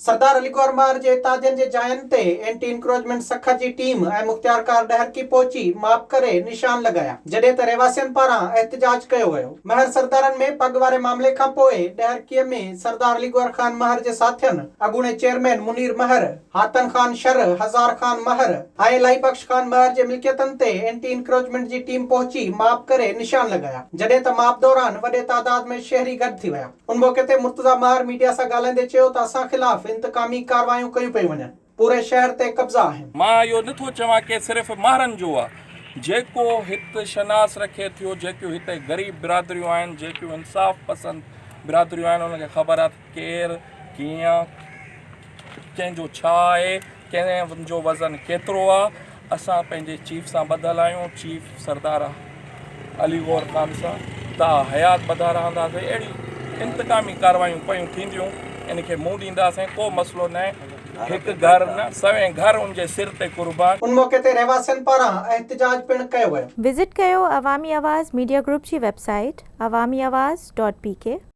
سردار علي گوهر مهر جي اتحادين جي جاين تي اينٽي انڪروچمينٽ سکر جي ٽيم ۽ مختيارڪار ڏهرڪي پهچي ماپ ڪري نشان لڳايا، جڏهن ته رهواسين پاران احتجاج ڪيو ويو. مهر سردارن ۾ پڳ واري معاملي کانپوء ڏهرڪيء ۾ سردار علي گوهر خان مهر جي ساٿين اڳوڻي چيئرمين منير مهر، هاتن خان شر، هزار خان مهر ۽ الاهي بخش خان مهر جي ملڪيتن تي اينٽي انڪروچمينٽ جي ٽيم پهچي ماپ ڪري نشان لڳايا، جڏهن ته ماپ دوران وڏي تعداد ۾ شهري گڏ ٿي ويا. ان موقعي تي مرتضيٰ مهر ميڊيا سان ڳالهائيندي چيو ته اسان خلاف انتقامي ڪارروايون ڪيون پيون وڃن، پوري شهر تي قبضا آهن. مان اهو نه ٿو چوان ڪي صرف مهرن جو آ، جيڪو هت شناس رکي ٿيو، جيڪيون هتي غريب برادريون آهن، جيڪيون انصاف پسند برادريون آهن انهن کي خبر آ ته ڪير ڪيئن ڪنهن جو ڇا آهي، ڪنهن جو وزن ڪيترو آ، اسان پنهنجي چيف سان ٻڌل آهيون، چيف سردار علي گوهر خان سان تا حيات ٻڌا رهنداسين، اهڙي انتقامي ڪارروايون پيون ٿينديون، ان کي منهن ڏينداسين، ڪو مسئلو ناهي، هڪ گهر نه سوين گهر ان جي سر تي قربان. ان موقعي تي رهواسين پاران احتجاج پڻ ڪيو ويو. وزٽ ڪيو عوامي آواز ميڊيا گروپ جي website Awami Awaz dot P K.